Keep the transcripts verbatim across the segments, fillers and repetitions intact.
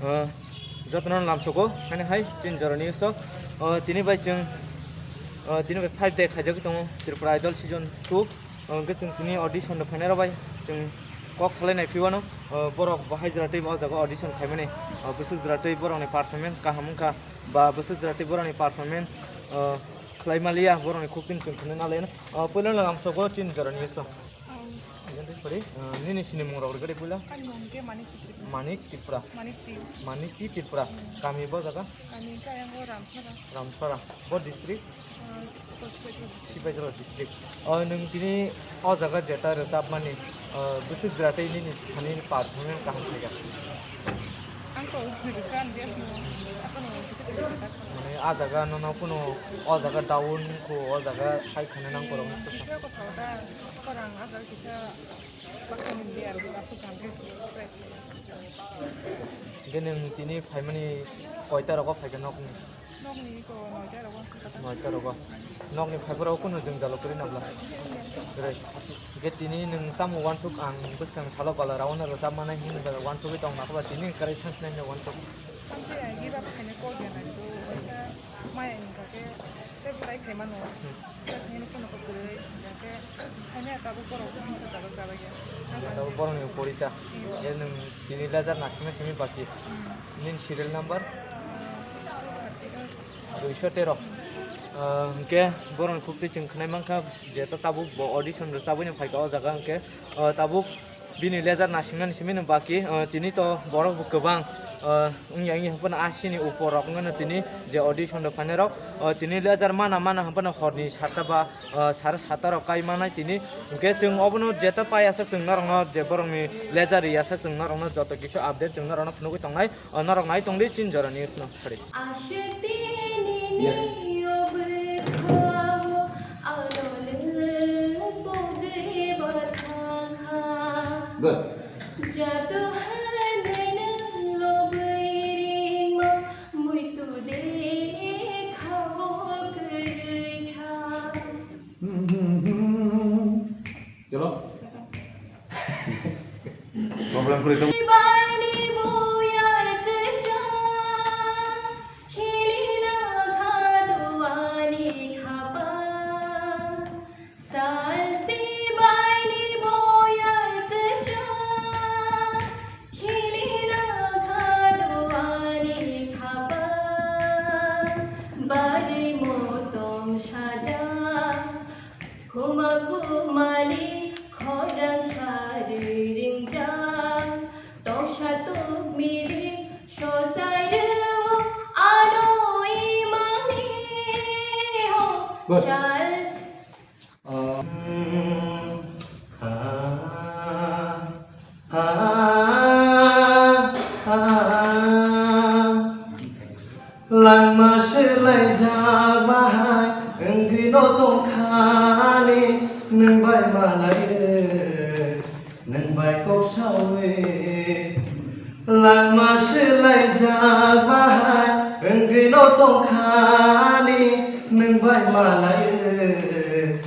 Ah, jotono lamsoko, haino hai, chini jora news o. Ah, tini bai chwng, ah, tini bai five day khaijagwi tongo Tripura Idol season two. Ah, hwnkhe chwng tini audition rok phainai rok bai chwng kok salai nai phiwano. Ah, borok bo hai jora tei o jaga audition khaimani, ah, bwswk jora tei borokni performance kaham wngkha, ba bwswk jora tei borokni performance, ah, khlai maliya, borokni khuk tin chwng khwnwi nalaino. Ah, puila no lamsoko chini jora news o. Ang Iyan tei sorry, ah, nini sini mung rok rwgwdai puila. Ani mung khe Manik Tripura. Manik Tripura. Manik Tripura. Manik Tripura. Hmm. Kami bo jaga? Kami khe ayang o Ramsara. Ramsara. Bo district? Ah, Sipaijala district. Sipaijala district. Oh, nwng tini o jaga jeta rwchapmani, ah, bwswk jora tei nini thani performance kaham khaikha? Ang to rwkha, ang just no, ako no kisa kisa kisa. Mane, ah jaga no, no, kuno, o jaga down ko, o jaga hai khana nang korok. Hmm, kisa ko thao da, korang ah jaga kisa baksa ni dia ro, asuk kan kisa. Hwnkhe nwng tini phaimani koita rogo phaikha nokni? Nokni to noita rogo. Noita rogo. Nokni phaiphuru kuno jwngjalo kwrwi nabla? Kwrwi. Hwnkhe tini nwng tamo uansuk ang bwskang salo bala rawano rwchapmanai hwnwi uansugwi tong nakha ba tini kwrwi thangsnai hwnwi uansuk? Ang tei agi baba khaina kok ya nai to, waisa maya ni kake tei bwtai khaimano. Hmm. Bwtai khaina kheno kok kwrwi, ya khe khaina tabuk borok bwswk sajak jabaiya. Tabuk borokni porita. Iya. Ya nwng tini lejar naisingma simi baki. Hmm. Nini serial number? Ah, thirty eight. Duiso tero. Ah, hwnkhe borokni khuk twi chwng khwnai mankha, jeta tabuk bo audition rwchabwino phaikha o jaga hwnkhe, ah, tabuk bini lejar nasingnani simi no baki, ah, tini to borok bo kwbang, ah, wngya wngya hwnphano asini upor rok wngmano tini je audition rok phainai rok, ah, tini lejar mana mana hwnphano horni satta ba, ah, sare satta rok kai manai tini. Hwnkhe chwng obono jeta pai aswk chwng norokno je borokni lejar ri aswk chwng norokno joto kisu update chwng norokno phunugwi tongnai. O norok nai tongdi chini jora news no, sorry. Yes. Good. Hmm, hmm, hmm. Chalo. Problem kwrwi tong. Bari motom saja, khuma khumali khorang sari ringjak, toksa tukmili sosai rwo ano imangni ho. Good. Sal Langma swlaijak bahai wngwi no tongkhani, nwng bai malai rw, nwng bai kok saui. Langma swlaijak bahai wngwi no tongkhani, nwng bai malai rw,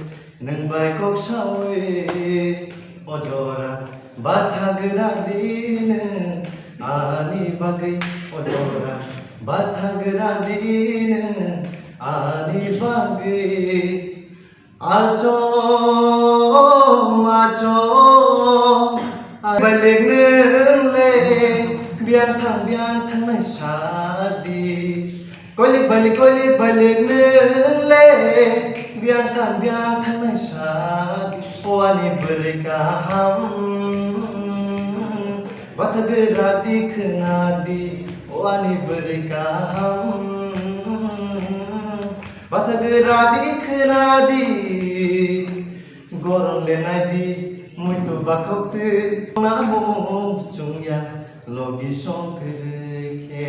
nwng bai kok saui. O jora bathagra di nwng ani bagwi, o jora bathagra di nwng ani bagwi. Achom, achom, balik nwng le, biyang thang, biyang thangnai sadi. Koilik, balik, koilik, balik nwng le, biyang thang, biyang thangnai sadi. O ani bwrwi kaham, bathagra di khwna di, o ani bwrwi kaham. Bathagra di khwna di, goron le nai di, muitu bakhok twi, namo chwngya, logi song kwrwi khe.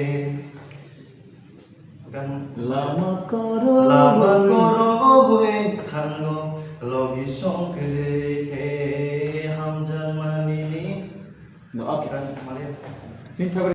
Gan. Lama koro. Lama koro bui thango, logi song kwrwi khe, hamjakma nini. No, okay. Gan maliya. Nini favorite.